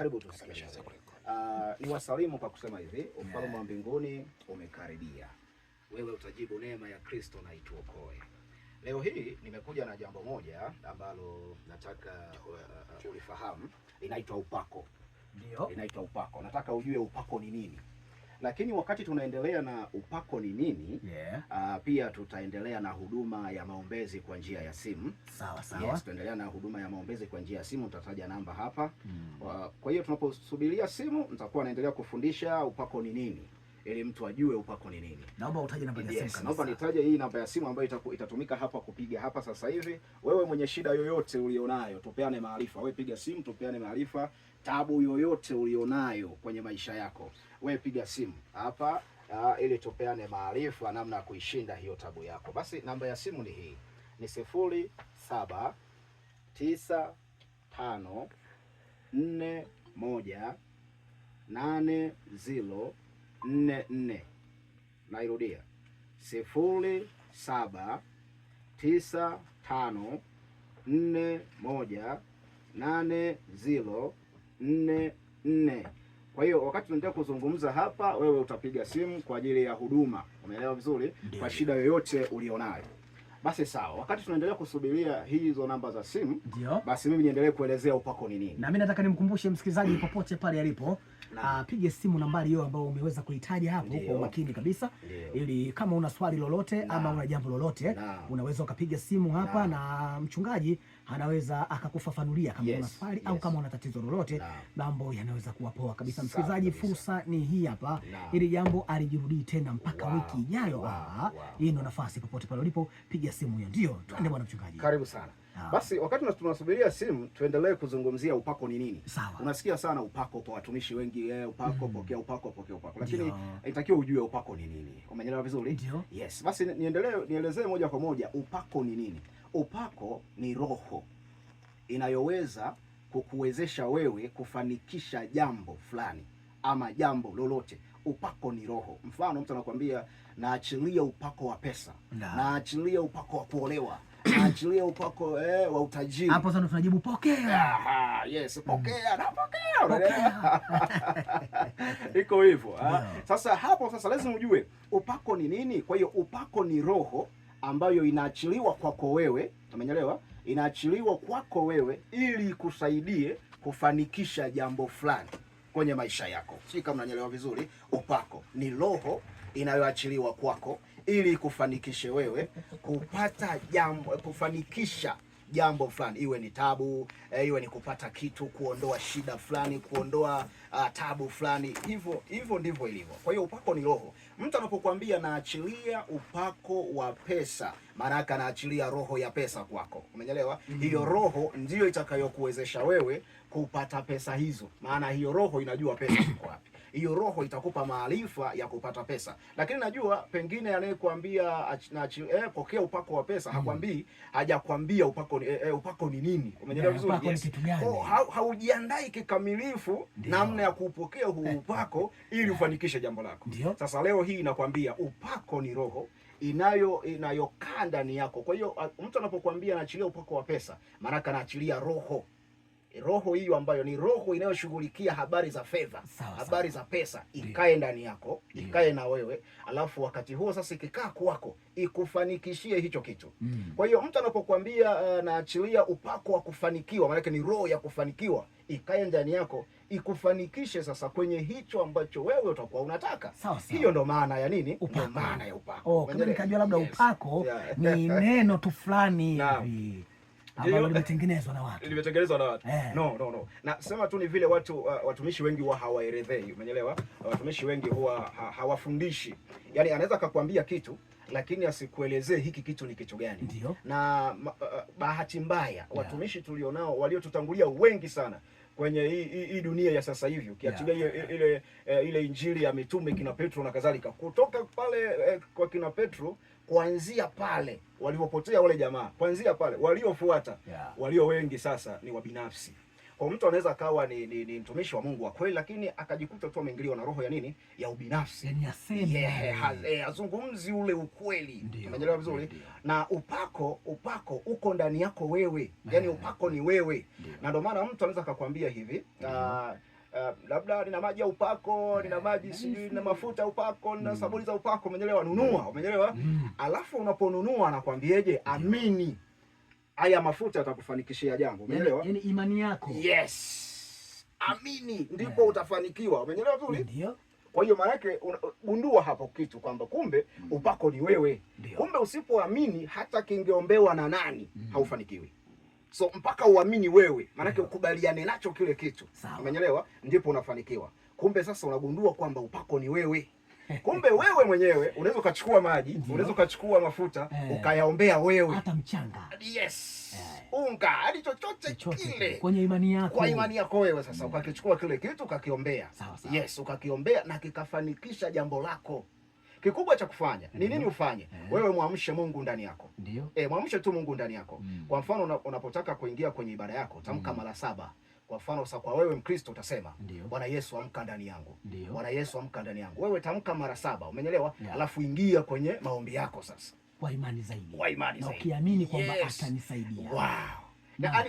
Karibu tusikilize. Ni wasalimu kwa kusema hivi, ufalme wa mbinguni umekaribia. Wewe utajibu neema ya Kristo na ituokoe. Leo hii nimekuja na jambo moja ambalo nataka ulifahamu, linaitwa upako. Ndio. Linaitwa upako. Nataka ujue upako ni nini. Lakini wakati tunaendelea na upako ni nini, pia tutaendelea na huduma ya maombezi kwa njia ya simu. Sawa sawa. Yes, tutaendelea na huduma ya maombezi kwa njia ya simu, nitataja namba hapa. Kwa hiyo tunaposubiria simu, nitakuwa naendelea kufundisha upako ni nini ili mtu ajue upako ni nini. Naomba utaje namba ya simu Yes, kabisa. naomba nitaje hii namba ya simu ambayo itatumika hapa kupiga hapa sasa hivi. Wewe mwenye shida yoyote ulionayo, tupeane maarifa. Wewe piga simu, tupeane maarifa. Tabu yoyote ulionayo kwenye maisha yako, wewe piga simu hapa ili tupeane maarifa namna ya kuishinda hiyo tabu yako. Basi namba ya simu ni hii, ni 0795 41 80 44. Nairudia, 0795 41 80 44. Kwa hiyo wakati tunaendelea kuzungumza hapa, wewe utapiga simu kwa ajili ya huduma, umeelewa vizuri? Ndiyo. Kwa shida yoyote ulionayo. Basi sawa, wakati tunaendelea kusubiria hizo namba za simu, Ndio. basi mimi niendelee kuelezea upako ni nini. Na mimi nataka nimkumbushe msikilizaji popote pale alipo apige simu nambari hiyo ambayo umeweza kuitaja hapo kwa umakini kabisa, ili kama una swali lolote ama una jambo lolote unaweza ukapiga simu hapa na mchungaji anaweza akakufafanulia kama una swali au kama una tatizo lolote, mambo yanaweza kuwa poa kabisa. Msikilizaji, fursa ni hii hapa, ili jambo alijirudii tena mpaka wiki ijayo. Hii ndio nafasi, popote pale ulipo piga simu hiyo. Ndio, tuende bwana mchungaji. Karibu sana. Basi wakati tunasubiria simu tuendelee kuzungumzia upako ni nini. Sawa. Unasikia sana upako kwa watumishi wengi, upako, pokea upako, pokea upako. Lakini inatakiwa ujue upako ni nini. Umeelewa vizuri? Ndio. Yes. Basi niendelee, nielezee moja kwa moja upako ni nini. Upako ni roho inayoweza kukuwezesha wewe kufanikisha jambo fulani ama jambo lolote. Upako ni roho. Mfano, mtu anakuambia naachilia upako wa pesa, naachilia upako wa kuolewa, naachilia upako wa utajiri. Hapo sasa tunajibu pokea. Aha, yes, pokea na pokea. Unaelewa? Iko hivyo. Sasa hapo sasa lazima ujue upako ni nini. Kwa hiyo upako ni roho ambayo inaachiliwa kwako wewe, umeelewa? Inaachiliwa kwako wewe ili ikusaidie kufanikisha jambo fulani kwenye maisha yako. Sijui kama unanielewa vizuri. Upako ni roho inayoachiliwa kwako ili ikufanikishe wewe kupata jambo, kufanikisha jambo fulani, iwe ni tabu, iwe ni kupata kitu, kuondoa shida fulani, kuondoa tabu fulani. Hivyo hivyo ndivyo ilivyo. Kwa hiyo upako ni roho. Mtu anapokuambia naachilia upako wa pesa, maana yake anaachilia roho ya pesa kwako. Umeelewa? Hiyo roho ndiyo itakayokuwezesha wewe kupata pesa hizo, maana hiyo roho inajua pesa ziko wapi. Hiyo roho itakupa maarifa ya kupata pesa. Lakini najua pengine anayekuambia pokea upako wa pesa hakwambii, hajakwambia upako ni, upako ni nini. Umeelewa vizuri? Upako ni Yes. kitu gani? Oh, haujiandai kikamilifu namna ya kuupokea huu upako ili ufanikishe jambo lako. Sasa leo hii nakwambia upako ni roho inayokaa ndani yako. Kwa hiyo mtu anapokuambia anaachilia upako wa pesa, maana anaachilia roho. Roho hiyo ambayo ni roho inayoshughulikia habari za fedha, habari za pesa, ikae ndani yako, ikae na wewe, alafu wakati huo sasa ikikaa kwako ikufanikishie hicho kitu. Kwa hiyo mtu anapokuambia naachilia upako wa kufanikiwa, maana ni roho ya kufanikiwa ikae ndani yako ikufanikishe sasa kwenye hicho ambacho wewe utakuwa unataka. Sawa, sawa. Hiyo ndo maana ya nini? Upako. Ndo maana ya upako. Oh, kama nikajua labda upako Yeah. ni neno tu fulani hivi ambalo limetengenezwa na watu. Limetengenezwa na watu. No, no, no. Na sema tu ni vile watu watumishi wengi huwa hawaelezei, umeelewa? Watumishi wengi huwa hawafundishi. Yaani anaweza akakwambia kitu lakini asikuelezee hiki kitu ni kitu gani. Ndio. Na bahati mbaya watumishi tulionao waliotutangulia wengi sana kwenye hii dunia ya sasa hivi, ukiachilia ile injili ya mitume kina Petro na kadhalika, kutoka pale kwa kina Petro, kuanzia pale waliopotea wale jamaa, kuanzia pale waliofuata, walio wengi sasa ni wabinafsi. Kwa mtu anaweza akawa ni mtumishi wa Mungu wa kweli, lakini akajikuta tu ameingiliwa na roho ya nini? Ya ubinafsi. Yaani aseme. Hazungumzi ule ukweli. Unaelewa vizuri? Na upako uko ndani yako wewe. Yaani upako ni wewe. Na ndio maana mtu anaweza akakwambia hivi, Labda nina maji ya upako, nina maji sijui nina mafuta ya upako, nina sabuni za upako, umeelewa? Nunua, umeelewa? Alafu unaponunua anakwambieje? Amini haya mafuta yatakufanikishia jambo, umeelewa? Yaani imani yako. Yes. Amini ndipo utafanikiwa, umeelewa vizuri? Ndio. Kwa hiyo maana yake gundua hapo kitu kwamba kumbe upako ni wewe. Ndiyo. Kumbe usipoamini hata kingeombewa na nani haufanikiwi. So mpaka uamini wewe, maana yake ukubaliane nacho kile kitu. Umeelewa? Ndipo unafanikiwa. Kumbe sasa unagundua kwamba upako ni wewe. Kumbe wewe mwenyewe unaweza ukachukua maji, unaweza ukachukua mafuta, ukayaombea wewe. Hata mchanga. Yes. Unga, hadi chochote kile. Kwenye imani yako. Kwa imani yako wewe sasa ukakichukua kile kitu ukakiombea. Sawa sawa. Yes, ukakiombea na kikafanikisha jambo lako. Kikubwa cha kufanya ni nini ufanye? Wewe muamshe Mungu ndani yako. Ndio. Muamshe tu Mungu ndani yako. Kwa mfano unapotaka kuingia kwenye ibada yako, tamka mara 7. Kwa mfano sasa kwa wewe Mkristo utasema Bwana Yesu amka ndani yangu. Bwana Yesu amka ndani yangu. Wewe tamka mara 7, umeelewa? Alafu ingia kwenye maombi yako sasa. Kwa imani zaidi. Kwa imani na zaidi. Ukiamini kwamba atanisaidia. Wow. Na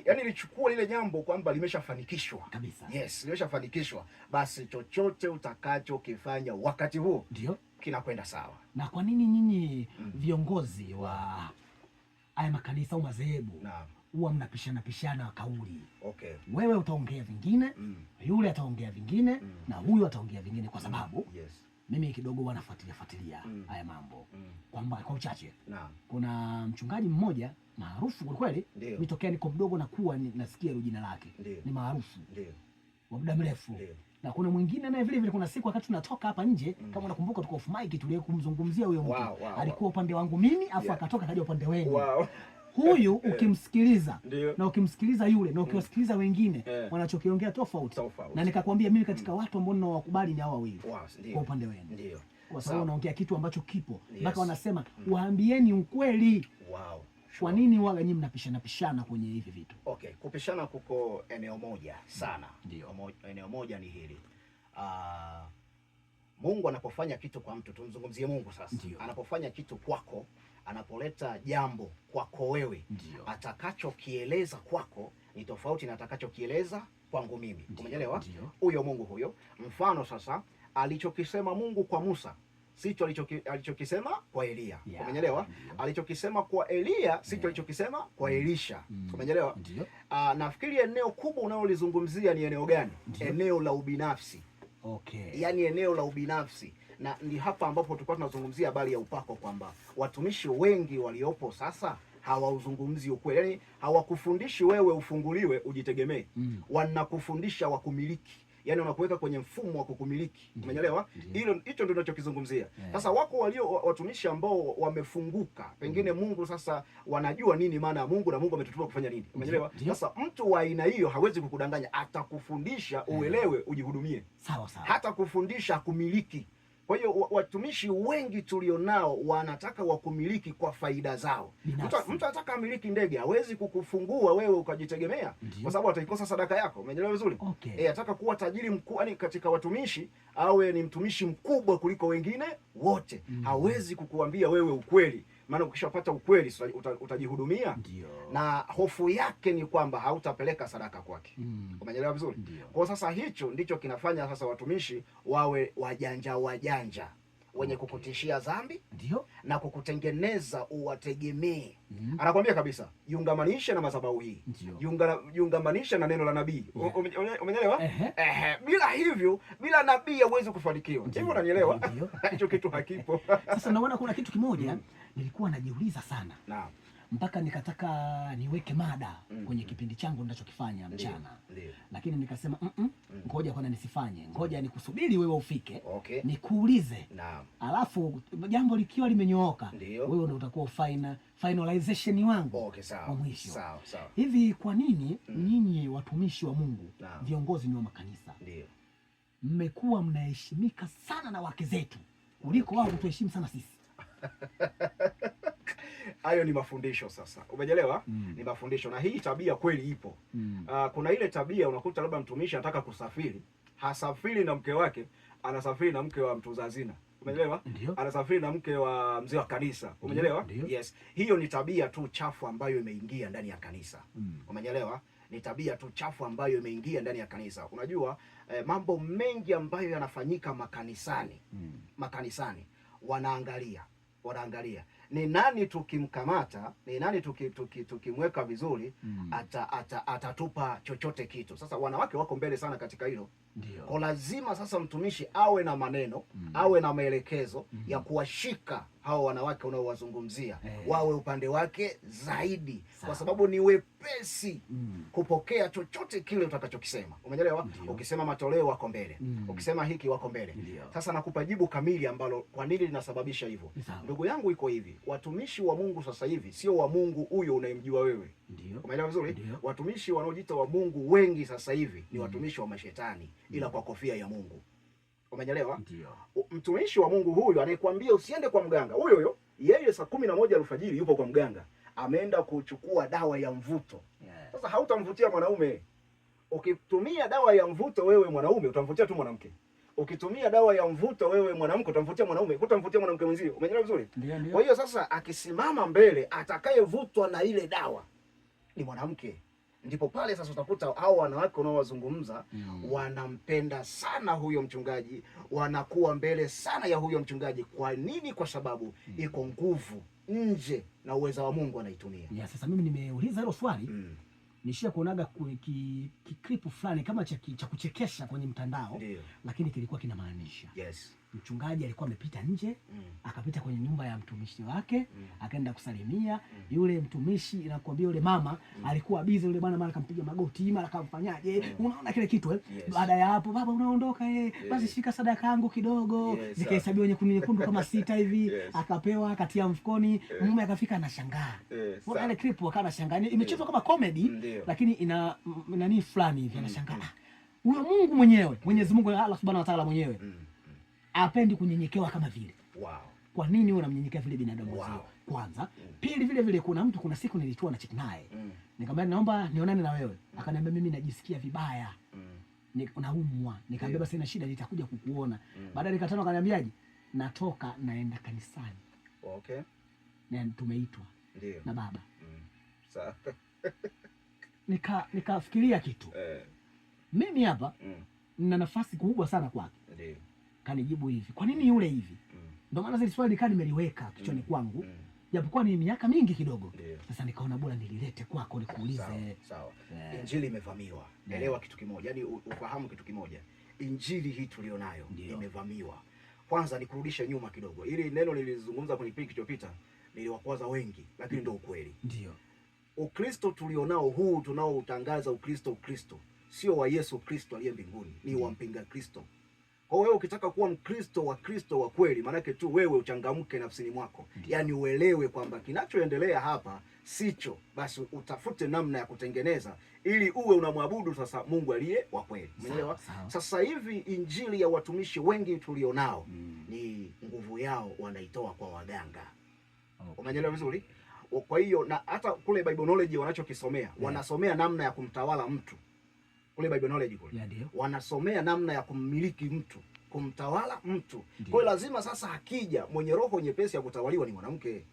yani lichukua lile jambo kwamba limeshafanikishwa. Kabisa. Yes, limeshafanikishwa. Basi chochote utakachokifanya wakati huo ndio kinakwenda sawa. Na kwa nini nyinyi viongozi wa haya makanisa au madhehebu huwa mnapishana pishana kauli? Okay. Wewe utaongea vingine, yule ataongea vingine, na huyu ataongea vingine, kwa sababu mimi kidogo huwa nafuatilia fuatilia haya mambo. Kwamba kwa uchache. Kuna mchungaji mmoja maarufu kwa kweli, nitokea niko mdogo na kuwa nasikia hilo jina lake. Ni maarufu. Wa muda mrefu. Na kuna mwingine naye vile vile, kuna siku wakati tunatoka hapa nje, kama unakumbuka tuko off mic tuliye kumzungumzia huyo mtu. Alikuwa upande wangu mimi, afu akatoka kaja upande wenu. Huyu ukimsikiliza na ukimsikiliza yule na ukiwasikiliza wengine wanachokiongea tofauti. Na nikakwambia mimi katika watu ambao ninawakubali ni hao wawili. Kwa upande wenu. Kwa sababu unaongea kitu ambacho kipo. Mpaka wanasema waambieni ukweli. Kwa nini waga nyinyi mnapishana pishana kwenye hivi vitu? Okay, kupishana kuko eneo moja sana. Eneo moja ni hili. Mungu anapofanya kitu kwa mtu, tumzungumzie Mungu sasa. Anapofanya kitu kwako, anapoleta jambo kwako wewe, atakachokieleza kwako ni tofauti na atakachokieleza kwangu mimi. Umeelewa? Huyo Mungu huyo. Mfano sasa alichokisema Mungu kwa Musa sicho alichokisema kwa Elia. Umeelewa? Alichokisema kwa Elia sicho alichokisema kwa Elisha. Umeelewa? Nafikiri eneo kubwa unalolizungumzia ni eneo gani? Eneo la ubinafsi. Yaani eneo la ubinafsi. Na ni hapa ambapo tulikuwa tunazungumzia habari ya upako kwamba watumishi wengi waliopo sasa hawauzungumzi ukweli. Yaani hawakufundishi wewe ufunguliwe ujitegemee. Wanakufundisha wakumiliki. Yaani wanakuweka kwenye mfumo wa kukumiliki. Umeelewa? Hilo hicho ndio tunachokizungumzia. Sasa wako walio watumishi ambao wamefunguka. Pengine Mungu sasa wanajua nini maana ya Mungu na Mungu ametutuma kufanya nini. Umeelewa? Sasa mtu wa aina hiyo hawezi kukudanganya, atakufundisha uelewe ujihudumie. Sawa sawa. Hata kufundisha kumiliki. Kwa hiyo watumishi wengi tulionao wanataka wakumiliki kwa faida zao. Mtu anataka amiliki ndege, hawezi kukufungua wewe ukajitegemea kwa sababu ataikosa sadaka yako. Umeelewa vizuri? Anataka kuwa tajiri mkuu, yani katika watumishi awe ni mtumishi mkubwa kuliko wengine wote. Hawezi kukuambia wewe ukweli. Maana ukishapata ukweli utajihudumia. Na hofu yake ni kwamba hautapeleka sadaka kwake. Umeelewa vizuri? Kwa sasa hicho ndicho kinafanya sasa watumishi wawe wajanja wajanja wenye kukutishia dhambi na kukutengeneza uwategemee. Anakuambia kabisa jiungamanishe na madhabahu hii. Jiungamanishe na neno la nabii. Umeelewa? Bila hivyo, bila nabii hauwezi kufanikiwa. Hivyo unanielewa? Hicho kitu hakipo. Sasa naona kuna kitu kimoja nilikuwa najiuliza sana. Mpaka nikataka niweke mada kwenye kipindi changu ninachokifanya mchana. Lakini nikasema ngoja kwanza nisifanye. Ngoja nikusubiri wewe ufike. Nikuulize. Alafu jambo likiwa limenyooka, wewe ndio utakuwa finalization wangu. Sawa. Wa mwisho. Sawa, sawa. Hivi kwa nini nyinyi watumishi wa Mungu, viongozi ni wa makanisa, mmekuwa mnaheshimika sana na wake zetu kuliko wao kutuheshimu sana sisi? Hayo ni mafundisho sasa. Umeelewa? Ni mafundisho na hii tabia kweli ipo. Kuna ile tabia unakuta labda mtumishi anataka kusafiri, hasafiri na mke wake, anasafiri na mke wa mtunza hazina. Umeelewa? Anasafiri na mke wa mzee wa kanisa. Umeelewa? Yes. Hiyo ni tabia tu chafu ambayo imeingia ndani ya kanisa. Umeelewa? Ni tabia tu chafu ambayo imeingia ndani ya kanisa. Unajua mambo mengi ambayo yanafanyika makanisani, makanisani wanaangalia ni nani tukimkamata, ni nani tukimweka vizuri atatupa chochote kitu. Sasa wanawake wako mbele sana katika hilo. Kwa lazima sasa mtumishi awe na maneno, awe na maelekezo ya kuwashika hao wanawake unaowazungumzia, wawe upande wake zaidi. Kwa sababu ni wepesi kupokea chochote kile utakachokisema. Umeelewa? Ukisema matoleo wako mbele, ukisema hiki wako mbele. Sasa nakupa jibu kamili ambalo kwa nini linasababisha hivyo. Ndugu yangu, iko hivi, watumishi wa Mungu sasa hivi sio wa Mungu huyo unayemjua wewe. Umeelewa vizuri? Watumishi wanaojiita wa Mungu wengi sasa hivi ni watumishi wa mashetani, ila kwa kofia ya Mungu. Umeelewa? Mtumishi wa Mungu huyu anayekwambia usiende kwa mganga, huyo huyo yeye saa 11 alfajiri yupo kwa mganga, ameenda kuchukua dawa ya mvuto. Sasa hautamvutia mwanaume. Ukitumia dawa ya mvuto wewe mwanaume utamvutia tu mwanamke. Ukitumia dawa ya mvuto wewe mwanamke utamvutia mwanaume, hutamvutia mwanamke mwenzio. Umeelewa vizuri? Kwa hiyo sasa akisimama mbele, atakayevutwa na ile dawa ni mwanamke. Ndipo pale sasa utakuta hao wanawake unaowazungumza wanampenda sana huyo mchungaji, wanakuwa mbele sana ya huyo mchungaji. Kwa nini? Kwa sababu iko nguvu nje na uweza wa Mungu anaitumia. Ya, sasa mimi nimeuliza hilo swali nishia kuonaga kiklipu fulani kama cha kuchekesha kwenye mtandao. Lakini kilikuwa kinamaanisha. Mchungaji alikuwa amepita nje, akapita kwenye nyumba ya mtumishi wake, akaenda kusalimia. Yule mtumishi, nakwambia yule mama alikuwa busy, yule bwana mara akampiga magoti, mara akamfanyaje. Unaona kile kitu Baada ya hapo, baba unaondoka basi shika sadaka yangu kidogo. Zikahesabiwa nyekundu nyekundu kama 6 hivi. Akapewa, akatia mfukoni. Mume akafika anashangaa. Unaona ile clip akawa anashangaa. Imechezwa kama comedy, lakini ina nani fulani hivi anashangaa. Huyo Mungu mwenyewe, Mwenyezi Mungu Allah Subhanahu wa Ta'ala mwenyewe hapendi kunyenyekewa kama vile. Kwa nini wewe unamnyenyekea vile binadamu wazio? Kwanza. Pili vile vile kuna mtu, kuna siku nilitoa na chat naye. Nikamwambia naomba nionane na wewe. Akaniambia mimi najisikia vibaya. Naumwa. Nikamwambia basi sina shida nitakuja kukuona. Baada ya dakika 5 akaniambiaje? Natoka naenda kanisani. Na tumeitwa na baba. Sawa. Nikafikiria kitu. Mimi hapa nina nafasi kubwa sana kwake. Kanijibu hivi. Kwa nini yule hivi? Ndio maana zile swali nikaa nimeliweka kichwani kwangu. Japokuwa ni miaka mingi kidogo. Sasa nikaona bora nililete kwako nikuulize. Sawa. Injili imevamiwa. Elewa kitu kimoja, yaani ufahamu kitu kimoja. Injili hii tulionayo imevamiwa. Kwanza nikurudishe nyuma kidogo. Ili neno nilizungumza kwenye kipindi kilichopita niliwakwaza wengi, lakini ndio ukweli. Ukristo tulionao huu tunaoutangaza Ukristo sio wa Yesu Kristo aliye mbinguni, ni wa mpinga Kristo. Kwa wewe ukitaka kuwa Mkristo wa Kristo wa kweli, maanake tu wewe uchangamke nafsini mwako. Yaani uelewe kwamba kinachoendelea hapa sicho, basi utafute namna ya kutengeneza ili uwe unamwabudu sasa Mungu aliye wa kweli. Umeelewa? Sasa hivi injili ya watumishi wengi tulionao ni nguvu yao wanaitoa kwa waganga. Umeelewa vizuri? Kwa hiyo na hata kule Bible knowledge wanachokisomea, wanasomea namna ya kumtawala mtu. Kule Bible knowledge kule. Wanasomea namna ya kummiliki mtu, kumtawala mtu. Kwa hiyo lazima sasa akija mwenye roho nyepesi ya kutawaliwa ni mwanamke.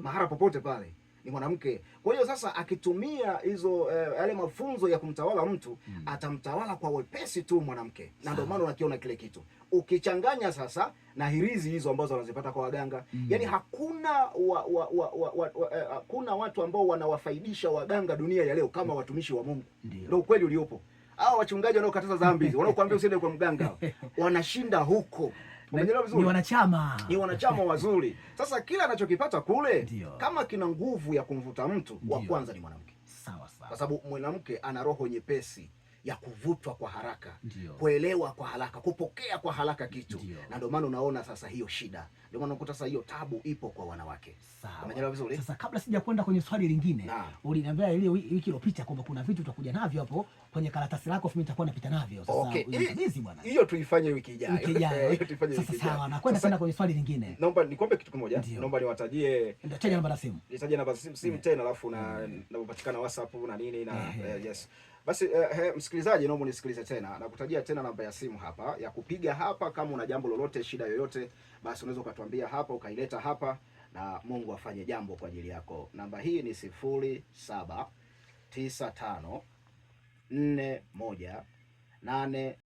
Mahara popote pale ni mwanamke. Kwa hiyo sasa akitumia hizo yale mafunzo ya kumtawala mtu, atamtawala kwa wepesi tu mwanamke. Na ndio maana unakiona kile kitu. Ukichanganya sasa na hirizi hizo ambazo wanazipata kwa waganga, yaani hakuna hakuna watu ambao wanawafaidisha waganga dunia ya leo kama watumishi wa Mungu. Ndio ukweli uliopo. Hao wachungaji wanaokataza dhambi hizo, wanaokuambia usiende kwa mganga, wanashinda huko. Umeelewa vizuri? Ni wanachama. Ni wanachama wazuri. Sasa kila anachokipata kule, kama kina nguvu ya kumvuta mtu, wa kwanza ni mwanamke. Sawa. Kwa sababu mwanamke ana roho nyepesi ya kuvutwa kwa haraka, kuelewa kwa haraka, kupokea kwa haraka kitu. Na ndio maana unaona sasa hiyo shida. Ndio maana unakuta sasa hiyo tabu ipo kwa wanawake. Umeelewa vizuri? Sasa kabla sijakwenda kwenye swali lingine, uliniambia ile wiki iliyopita kwamba kuna vitu utakuja navyo hapo kwenye karatasi lako, mimi nitakuwa napita navyo. Sasa busy bwana. Hiyo tuifanye wiki ijayo. Wiki ijayo. Hiyo tuifanye wiki ijayo. Sawa, nakwenda tena kwenye swali lingine. Naomba nikombe kitu kimoja. Naomba niwatajie. Ndio, taja namba za simu. Nitaje namba za simu tena alafu na napatikana WhatsApp na nini na yes. Basi msikilizaji, naomba unisikilize tena. Nakutajia tena namba ya simu hapa ya kupiga hapa kama una jambo lolote, shida yoyote, basi unaweza ukatuambia hapa, ukaileta hapa na Mungu afanye jambo kwa ajili yako. Namba hii ni 0795 41 8